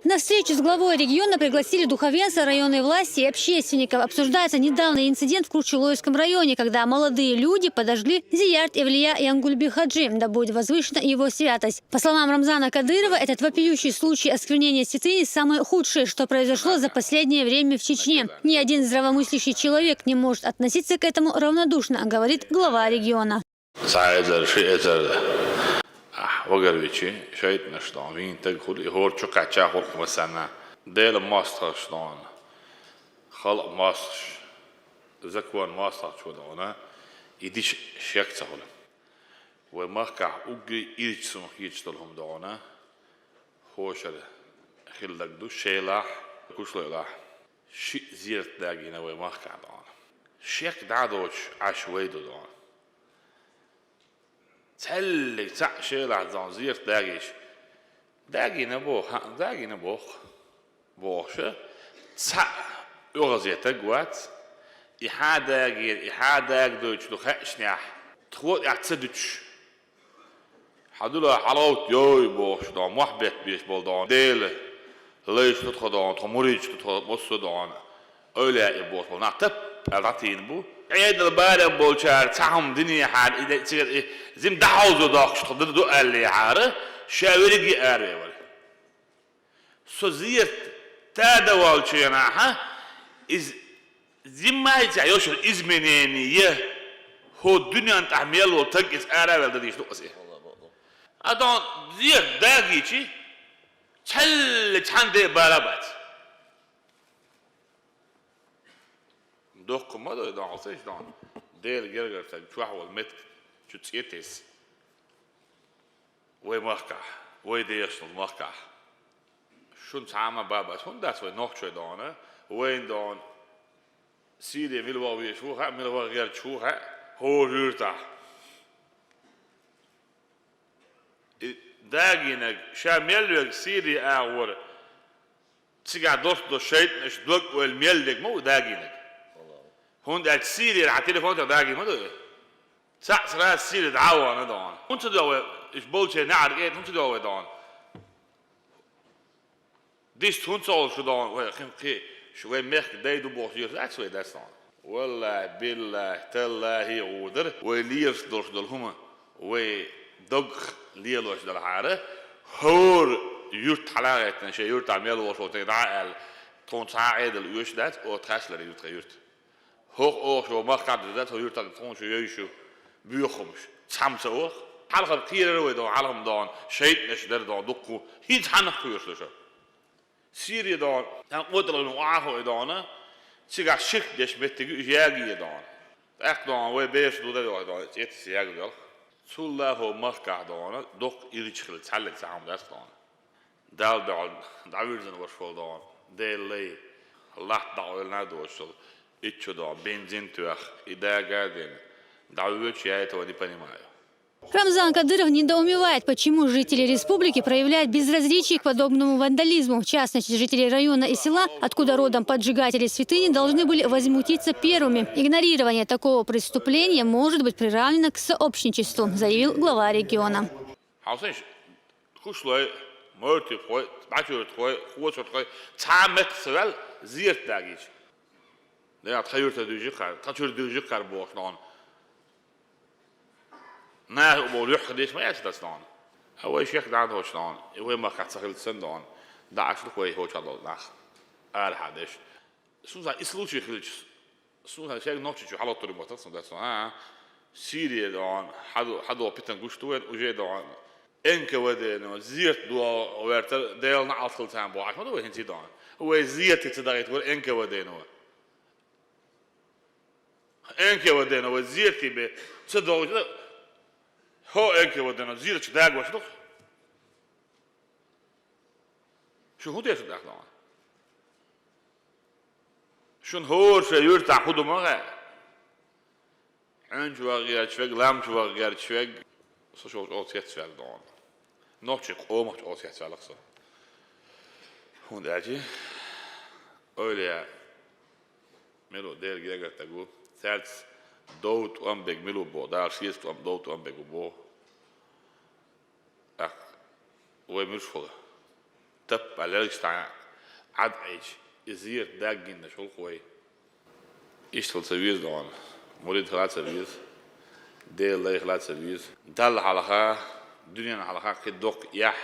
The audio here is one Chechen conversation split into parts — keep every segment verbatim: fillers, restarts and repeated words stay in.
На встречу с главой региона пригласили духовенство, районные власти и общественников. Обсуждается недавний инцидент в Курчулойском районе, когда молодые люди подожгли зиярт Эвлия Янгульби Хаджи, да будет возвышена его святость. По словам Рамзана Кадырова, этот вопиющий случай осквернения святыни самое худшее, что произошло за последнее время в Чечне. Ни один здравомыслящий человек не может относиться к этому равнодушно, говорит глава региона. Цхьа эзар, ши эзар ахь вагарвичи, шайтӀанаш дӀа вийнтаг хуьлу, и хӀора чу кхаьчча хуьлу массарна. Делан мостагӀаш дӀа, халкъан мостагӀаш, закон мостагӀчо дӀа, и дича шек ца хуьлу. Вай махкахь уггаре ирча суна хеташ долу хӀума дӀа, хӀошара хилла даг ду, Шелахь, Кушлойкъахь. Шиъ зерат дагийна вай махкахь дӀа. Шек дӀа а доцуш Ӏаш вай ду дӀа. Цхьаьллиг цхьаъ Шелахь дӀа зерат дагийча, дагийна боху, хьа, дагийна боху, бохуша, цхьаъ оьгӀазе таг вац, и хьан дагийна, и хьан дагадойтуш ду хаьашнехь, тхо тӀехь ца дуьтуш. Хьан дуьлахь хьалгӀовтта йой бохуш дӀа, мохь беттабеш болу дӀа, Дела лайш ду тхо дӀа, тхо муридаш ду тхо, массо а дӀа, эвлаяъ бохуш болу нах тап аьлла дӀатийна бу. Ӏедал барам болчара цхьа хӀума динехьара, и де-, цигара и зим дӀахьовзо доккхуш тхо ду аьллехьара, ша верриге а араве вара. Со зерат тада волчу хенахь, иза зиммайца йошура изменение, хӀо дуьнен тӀехь мел волу таг иза ара а ваьлла дан дийш ду аса. А дон зерат дагийчи, цхьаьлла цхьаьна де бара а бац. Доккха ма ду и дон, хьо ца иш дон. Дела гергара стаг чохь волу меттиг чу цӀе тесса. Вай махкахь, вай дехаш долу махкахь. Шуна цхьа а ма бабас, хӀунда дац вай нохчой дона, вайна дона, Сири мила ваха везаш ву хаьа, мила ваха герчаш ву хаьа, хӀора юьртахь. И дагийнарг, ша мел верг Сири агӀора, цигахь доцу до шайтӀанаш дог ойла мел дерг ма ву дагийнарг. ХӀунда аьлча Сирера хьан телефон тӀе дагийна ма ду и. Цхьаъ сразу Сири дӀа а вахана дона. ХӀунда ца дуьгӀу вай, уьш болчеран неӀарга эта, хӀунда ца дуьгӀу вай дона? Дист хӀунда ца олуш шу дона, вай кхин кхин, шу вай мехка дай ду бохуш лелаш дац вай дас дона? Валлахи, биллахи, таллахи, гӀур дара, вай лелаш долуш долу хӀума, вай доггах лелош делахьара, хӀора юьрт хьала а гӀеттина, шайн юьртахь мел волуш волу тайга дӀа а аьлла, тхуна цхьа а Ӏедал оьшуш дац, оха тхаьш лара ю тхан юьрт. ХӀокху оха шу махкахь а дуза, тхо юьртахь тхуна шу йойшу, боьха хӀумаш, цхьамма ца оха. Хьалхара кхерара вай дона, хьалха-м дона, шайтӀанаш дара дона, дуккха, хӀинца хьаннах кхоьруш ду шу? Сири дона, тхан къотӀалгӀа охьахуой дона, цигахь ширк деш меттиг ю, уьш ягийе дона. ТӀаккха дона, вай бераш ду дан йоху дона, цӀетас ягу йолу. Цул а хӀо махкахь дона, доккха ирча хила цхьаьллиг цхьа хӀума дац дона. Далла дуьхьал дӀавирзина ваша волу дона, Делан лай, латта дӀакъевлина а доцуш долу, итт чу дона, бензин тоьхна, и дага а дина, дӀавоьдуш яй этого не понимаю. Рамзан Кадыров недоумевает, почему жители республики проявляют безразличие к подобному вандализму. В частности, жители района и села, откуда родом поджигатели святыни, должны были возмутиться первыми. Игнорирование такого преступления может быть приравнено к сообщничеству, заявил глава региона. Хьовсийша, Кушлой, Мортипхой, БӀачуьртхой, Хосуртхой, цхьа а меттах ца ваьлла, зерат дагийча. Дера тхан юьрта дуьйжи кхара, тхан чуьра дуьйжи кхара бохуш дона. Наха а боху юьхь деш ма яц дац дона. А вай шех дӀа а доцуш дона, и вай махкахь ца хилла санна дона. ДӀа Ӏаш ду вай хӀочахь долу нах. Арахьа деш. Суна и случай хилча, суна шайга нохчичу хьалоттур мотах сан дац, а? Сирия дон, хьадо, хьадо питан гуш ду вайн уже дон. Н К В Д но, зерат до вертар, Делна алхил цан бо, ахма ду вай хинци дон. Вай зерат ца дагит вар Н К В Д но. Н К В Д но, вай зерат бе, ца догит, хо Н К В Д но, зерат даг ваш дух. Шу хӀун деш дахлама? Шун хӀора шайн юьртахь хӀун ду ма хаьа? Хьуьнчу вагӀа герча вег, ламчу вагӀа герча вег, со шолчу оцу хецваьлла догӀун. Нохчий къомахчу оцу хецваьллах со. ХӀунда аьлчи? Ойла я, мило Дела гергара таг ву, цаьрца дов тӀом бег мило боху, Дала шеца тӀом, дов тӀом бег ву боху. ТӀаккха вай муьлш хуьлу? Таппа лелгаш тӀа Ӏад Ӏийча, и зерат даггиннаш гӀулакх вай. Иштта хила ца веза дона, мурид хила ца веза, Делан лай хила ца веза. Далла хьалха, дуьненна хьалха кхы доккха эхь,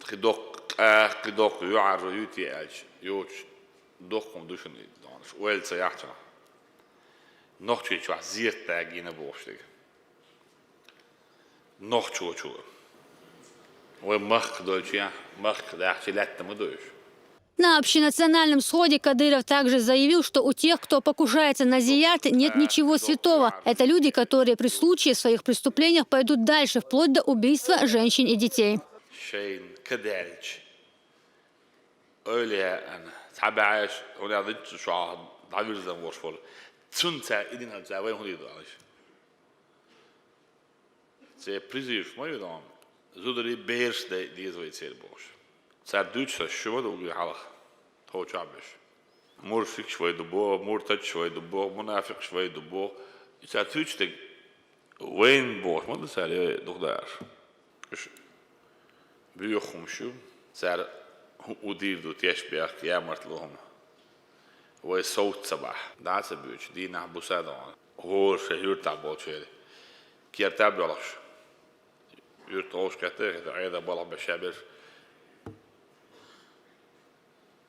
кхы доккха къа, кхы доккха юьхьӀаьржо юй те аьлча, йоцуш доккха хӀума ду шуна и дона, шу ойла ца яхьча. Нохчийчохь зерат дагийна бохуш дерг. Нохчочо. Вай махках долчехь, махках дахча лаьтта ма ду уьш. На общенациональном сходе Кадыров также заявил, что у тех, кто покушается на зиярты, нет ничего святого. Это люди, которые при случае в своих преступлениях пойдут дальше, вплоть до убийства женщин и детей. Шайн кадаьлча, ойла яьна, цхьа баьӀаш, хӀунда аьлча дитта шуьга дӀавирзина волуш волу. Цунна цара и дина хилча, вай хӀун дийр ду аьлча? Церан призываш ма ю дона, зударий, бераш дай деза вай церан бохуш. Цара дуьйцуш сан шу ма ду угги хьалха, тхо чохь беш. Муршикаш вай ду боху, муртадаш вай ду боху, мунафикъаш вай ду боху. И цара туьйцу дерг вайна бохуш ма ду цара, я дукха даараш. Уьш боьха хӀумаш ю, цара хӀуъу дийр ду, тешнабехк, ямартло хӀума. Вай совца ца бахь, дӀа а ца боьдуш, дийнахь, буса а дона. ХӀора шайн юьртахь болчеран керта а боьлхуш. Юьртахь вовшахкхетта а хета, Ӏедал балха беш а берш.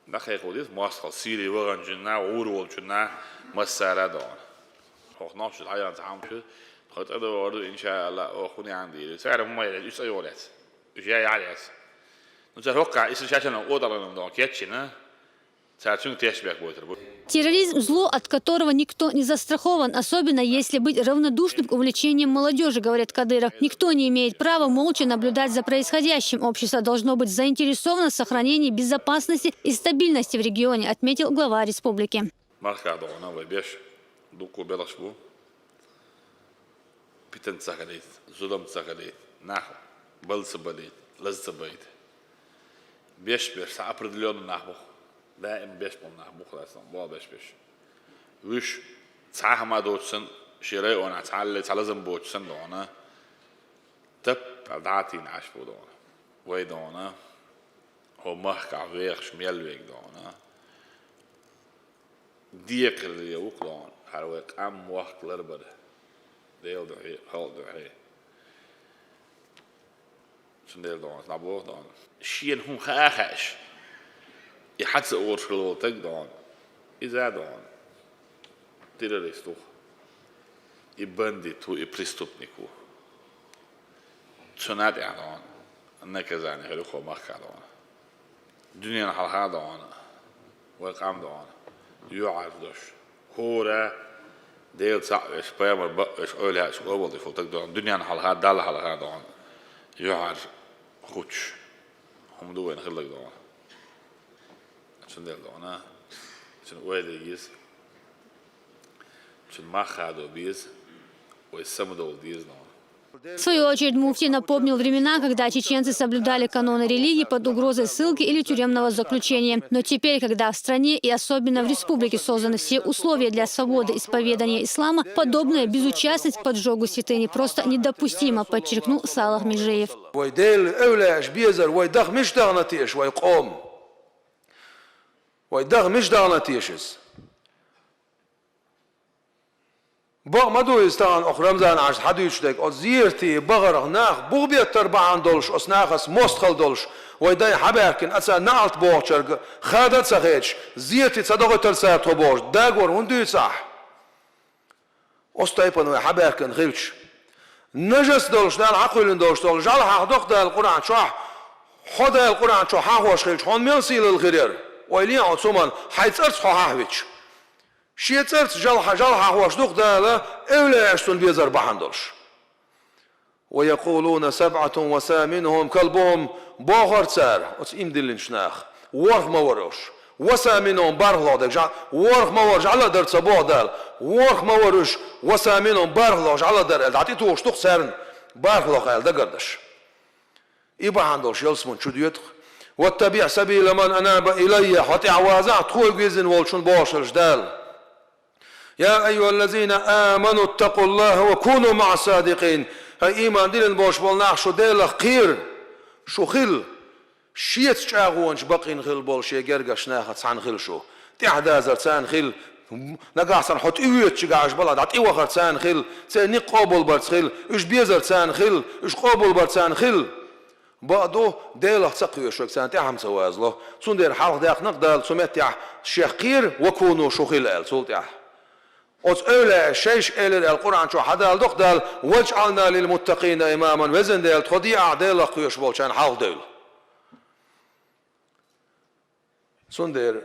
ДӀакхайкхо деза мостагӀалла, сийле ваханчунна, гӀур волчунна, массара а дона. ХӀокху нохчаша хьаяьхна цхьа хӀума шу, тхо тӀедогӀур ду, иншаалла, оха хӀун яхьана дийр ю. Цара хӀума яц, уьш цӀа йогӀур яц. Уьш я яхьар яц. Ну, цара хӀокхахь, иза шаьш а Ӏодаларна дона кечйина, цара цуьнга тешнабехк бойтур бу. Терроризм — зло, от которого никто не застрахован, особенно если быть равнодушным к увлечениям молодёжи, говорит Кадыров. Никто не имеет права молча наблюдать за происходящим. Общество должно быть заинтересовано в сохранении безопасности и стабильности в регионе, отметил глава республики. Махкахь дона вай беш дуккха белхаш бу. Питана ца хилийта, зулам ца хилийта, нах бала ца балийта, лаза ца байта. Беш берш цхьа определённый нах бу-кх, даим беш болу нах бу-кх, лаьцна болу беш берш. Уьш цхьа хӀума доцуш санна, шен районахь цхьалле цхьа лазам боцуш санна дона, таппа дӀа а тийна Ӏаш бу дона. Вай дона, хӀо махкахь вехаш мел верг дона. Декхаре ву-кх дона, хӀара вай къам, мохк ларбар. Делан дуьхьа, халкъан дуьхьа. Цундела дона, дӀабоху дона. Шена хӀума хаа а хаьаш, и хьан ца олуш хилла волу таг дона. Иза а дона. Террорист ву-кх. И бандит ву, и преступник ву. Цунна тӀехь дона наказание хир ю-кх хӀо махкахь дона. Дуьненна хьалха а дона, вай къам дона, юьхьӀаьржа долуш. ХӀора Дела цхьаъ веш, пайхамар бакъ веш, ойла яьлча, къобалдеш волу таг дона, дуьненна хьалха, Далла хьалха а дона, юьхьӀаьржа хуттуш хӀума ду вайна хилларг дона. Цундела дона, цуьнан ойла еза, цуьнан мах хадо беза, вай самадовла деза дона. В свою очередь, муфтий напомнил времена, когда чеченцы соблюдали каноны религии под угрозой ссылки или тюремного заключения. Но теперь, когда в стране и особенно в республике созданы все условия для свободы исповедания ислама, подобная безучастность к поджогу святыни просто недопустима, подчеркнул Салах Межиев. Вай Делан эвлаяаш безар, вай даха мича дахана теша, вай къоман? Вай даха мича дахана теша иза? Бакъ ма ду иза тахана окху Рамзан-Ӏаьржа хьадуьйцуш дерг, оцу зерате бахарх нах бухабеттар бахьана долуш, оцу нахаца мостагӀалла долуш, вай дай хьабаьхкина, а царна наӀалт бохучуьнга хада а ца хеташ, зерате ца дохуьйтура цара тхо бохуш, договор хӀунда дуьйцу ахь? Оцу тайпана вай хьабаьхкина хилча, нажас долуш, Дала хьакхоьллина долуш долу жӀаьла хьахадо-кх Дала Къуръан чохь, хьо Дала Къуръан чохь хьахош хилча, хьуна мел сийлалла хир яра? Ойла е хьо цу хӀуманна, хьайн цӀарца хьо хьахвича. Шен цӀарца жӀаьла хьа-, жӀаьла хьахош ду-кх Дала, эвлаяаш цунна безар бахьана долуш. «Ва якъулуна сабӀатун ва саминухум калбухум», бохура цара, оцу иман диллинчу наха, ворхӀ ма вара уьш, «ва саминухум», бархӀлох дерг жӀа-, ворхӀ ма вара, жӀаьла а дара ца боху Дала, ворхӀ ма вара уьш, «ва саминухум», бархӀлох, жӀаьла а дара аьлла, дӀатӀетухуш ду-кх царна, бархӀлох аьлла дагардаш. И бахьана долуш ялсамани чу доьду-кх. «ВаттабиӀ сабила ман анаба илайя», хьо тӀаьхьавазахь тхоьга вирзина волчунна бохуш волчу Дала. «Я айюхаллазина аману ттакъуллаха ва куну маӀас садикъин». ХӀай иман диллина болуш болу нах, шу Делах кхера, шу хила Шеца чӀагӀонаш бакъийна хила болу шен гергарчу нахаца цхьаьна хила шу. ТӀаьхьадазар царна хила, нагахь санна хьо тӀевоьдучигахь уьш балахь, дӀа тӀевахар царна хила, церан никъ къобалбарца хила, уьш безар царна хила, уьш къобалбар царна хила. Бакъду, Делах ца кхоьруш верг царна тӀаьхьа ца вазало. Цундела хьалха даьккхина-кх Дала цу меттехь шех кхера, ва куну шу хила аьлла, цул тӀаьхьа. Оцу эвлаяаша шайша элира аьлла Къуръан чохь хьадалдо-кх Дала: «Ваджъална лил муттакъина имаман», везан Дела, тхо де ахь Делах кхоьруш болчарна хьалха девлла. Цундела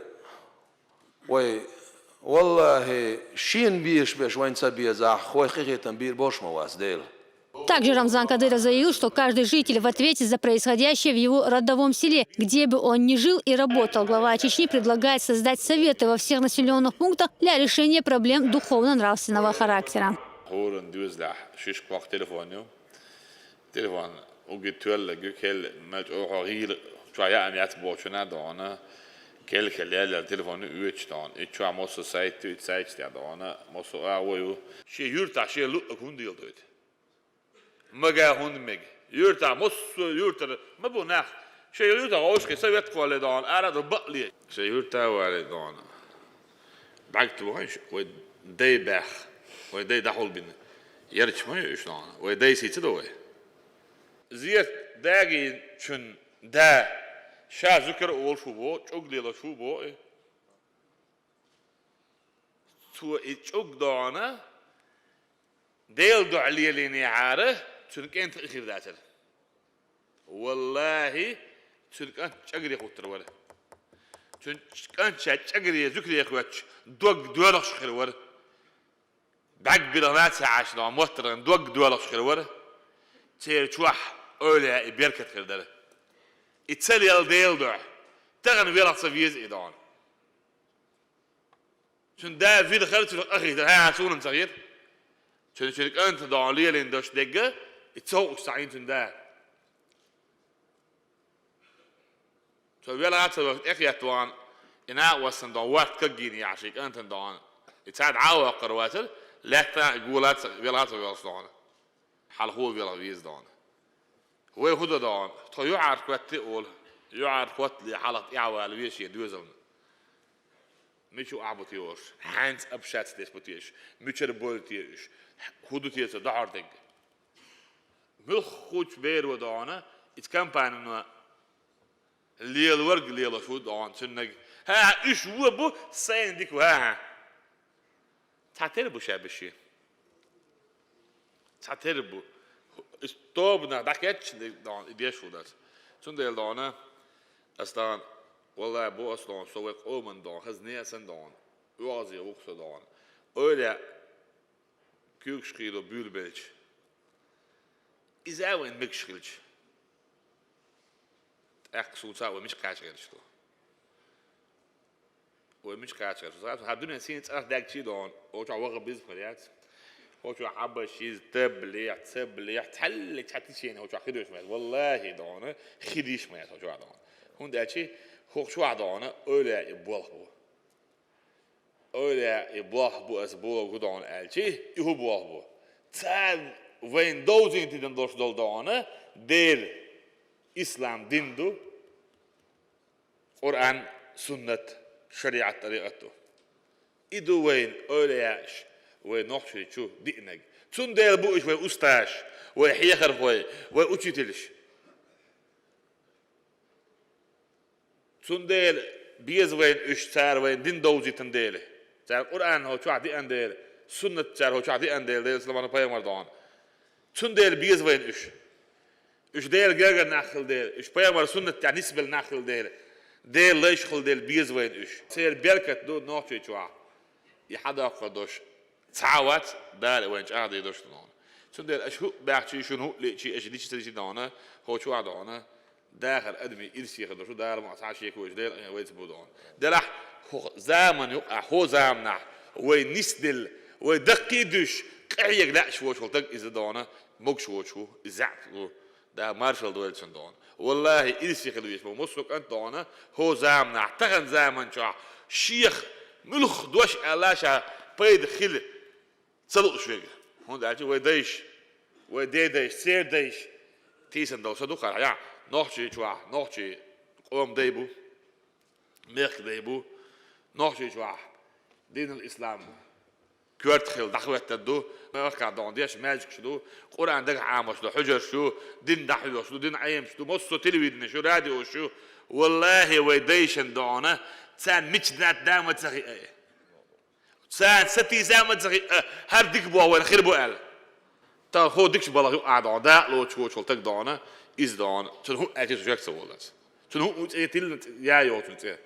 вай, валлахӀи, шена безаш берш вайна ца безахь, вайх къинхетам бийр болуш ма вац Дела. Также Рамзан Кадыров заявил, что каждый житель в ответе за происходящее в его родовом селе. Где бы он ни жил и работал, глава Чечни предлагает создать советы во всех населённых пунктах для решения проблем духовно-нравственного характера. ХӀоранна доьзалехь шишках телефон ю. Телефон угги тоьлларг ю, кхел мел чӀогӀа гӀийла чохь яа яц бохучунна догӀана, кхел-кхел яьллера телефон ю оьцуш догӀана. И чохь массо сайт ю, и сайташ тӀехь догӀана, массо агӀо ю. Шен юьртахь шен луъург хӀунда леладойту? Мага хӀунда мега? Юьртахь, массо юьртара ма бу нах. Шен юьртахь вовшахкхетта совет кхолле догӀана, ара а ду бакъле. Шен юьртахь а вале догӀана. БӀаьрг тохийша, вай дай баьхна, вай дай дӀахьулбина. Ярча ма ю уьш догӀана, вай дай сий ца до вай. Зерат дагийначун да, ша зуькар а волуш ву боху, чӀуг лелош ву боху и. Цо и чӀуг догӀана, Делан дуьхьа лелийнехьара, цуьнан кӀентан и хир дацара. ВаллахӀи, цуьнан кӀант чӀагаре хӀуттур вара. Цуьнан кӀант ша чӀагаре, зуькаре хоьттуш, дог доьлхуш хир вара. БӀаьрг билгала ца Ӏаш догӀана, моттаргӀан дог доьлхуш хир вара. Церан чохь эвлаяийн беркат хир дара. И ца лелла Делан дуьхьа, тахана велха ца веза и догӀана. Цуьнан да вилхира, цуьнах къахийтира, хӀан-хӀа, суна-м ца хета. Цуьнан, цуьнан кӀанта догӀана лелийна долуш дерг, и ца хууш ца Ӏийна цуьнан да. Цо велха а ца велхаш тӀекхетта вахана, и накъостана догӀана ворта кагйина яхьаш, и кӀантана догӀана. И цхьа дӀа а воккхур вацара, лаьттан а, гула а ца, велха а ца велхаш догӀана. Хьалхо велха веза догӀана. Вай хӀун до догӀана? Тхо юьхьӀаьржа котте а олу, юьхьӀаьржа котте хьалха тӀаьхьавала веза шен доьзална. Мича ахь бу те уьш? Хьаьнца общаться деш бу те уьш? Мичара бойла те уьш? ХӀун ду те цо дохьур дерг? Муьлххачу беро догӀана, иза компанино лелорг лелош ву догӀана цуьннаг. ХӀан-хӀа, уьш вон бу, сайна дика ву, хӀан-хӀа. Цхьатера бу ша беши. Цхьатера бу. Иза тоба нах дӀакхаьчча догӀана, и деш ву дац. Цундела догӀана, ас догӀана, валлахӀи, бу ас догӀана, со вай къоман догӀана, хаза несан догӀана, оьгӀазе ву-кх со догӀана. Ойла куьйгаш кхийдо буьйлабелча. Иза а вайна мегаш хилча. ТӀаккха суна цхьаъ вай мича кхача гӀерташ ду? Вай мича кхача гӀерташ ду? ХӀара дуьнен сийна цӀарах даьгчий догӀана, хӀокху чохь ваха беза хир яц. ХӀокху чохь хьабаш йиза, таблехь, цаблехь, цхьаьллиг цхьа течени хӀокху чохь хир йолуш ма яц. ВаллахӀи догӀана, хир йиш ма яц хӀокху чохь догӀана. ХӀунда аьлча хӀокху чохь догӀана, ойла и болх бу. Ойла и болх бу ас боху догӀана аьлча, и хӀун болх бу? Царна вайна довзийна тидам долуш долу догӀана, Дела, ислам дин ду, Къуръан, суннат, шариӀат, тӀарикъат ду. И ду вайна ойла яаш, вай нохчий чу диънарг. Цундела бу уьш вай устазаш, вай хьехархой, вай учительш. Цундела беза вайна уьш, цара вайна дин довзийтина дела, цара Къуръан хӀокху чохь деана дела, суннат цара хӀокху чохь деана дела, Делан салам-маршалла пайхамар догӀана. Цундела беза вайна уьш. Уьш Делан гергара нах хила дела, уьш пайхамаран суннат тӀехь нисбелла нах хила дела, Делан лайш хила дела беза вайна уьш. Церан беркат ду нохчий чохь. И хьадоккхур долуш цхьа а вац, Дала вайна чӀагӀдийр долуш ду догӀана. Цундела аша хӀуъа баьхчий, шуна хӀуъа лиъчий, аша дича ца дича догӀана, хӀокху чохь догӀана, дахар адамийн ирсе хир долуш ду, Дала ма цхьа шеко вайша Делан къинхетамца вайца бу догӀана. Делахь хӀокху заманна юкъахь, хӀокху заманахь вай нисделла, вай даккхий а дуьсуш, къахьега лаьаш воцуш волу стаг иза догӀана, могуш воцуш ву, иза заьӀап ву. Дала маршалла дойла цунна догӀана. ВаллахӀи, ирсе хила везаш ма ву массо а кӀант догӀана, хӀокху заманахь, тахана заман чохь шех муьлхха дош аьлла ша пайда хила ца лууш верг. ХӀунда аьлча вай дайша, вай дедайша, церан дайша тийсина долу са ду кхара, я, нохчий чохь, нохчий Къоман дай бу, мехкан дай бу, Нохчийчохь динул ислам коьрта хилла дӀахӀоьттина ду, мехкахь дохьуна деш маьждигаш ду, Къуръан дагахь Ӏамош ду, хьуьжарш ю, дин дӀахьоьхуш ду, дин Ӏемаш ду, массо а телевиденеш ю, радиош ю. Валлахьи, вай дайшна дохьуна, царна мича даьтта да ма ца хиъ. Царна сатийса а ма ца хиъ, хӀара дика боху вайна хир бу аьлла. Тхан хӀо дикачу балха юкъахь дохьуна, дакъа лоцуш воцуш волу таг дохьуна, иза дохьуна, цунна хӀуъа аьлча цу шек ца волу аса. Цунна хӀуъа цӀе тилла я йоцу цӀе.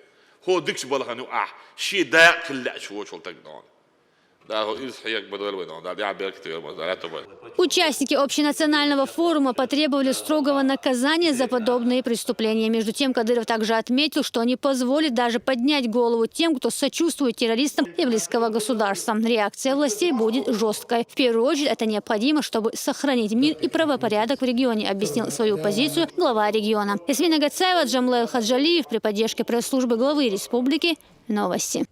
ХӀо дикачу балхана юкъахь, шен дакъа хила лаьаш воцуш волу таг дохьуна. Да, хӀо иза хьега бадала вай дохьуна, да, дехьа беркате вай дохьуна, да, лаьтто бай. Участники общенационального форума потребовали строгого наказания за подобные преступления. Между тем, Кадыров также отметил, что не позволит даже поднять голову тем, кто сочувствует террористам и близкого государства. Реакция властей будет жесткой. В первую очередь это необходимо, чтобы сохранить мир и правопорядок в регионе, объяснил свою позицию глава региона. Ясмина Гацаева, Джамлаев Хаджалиев при поддержке пресс-службы главы республики. Новости.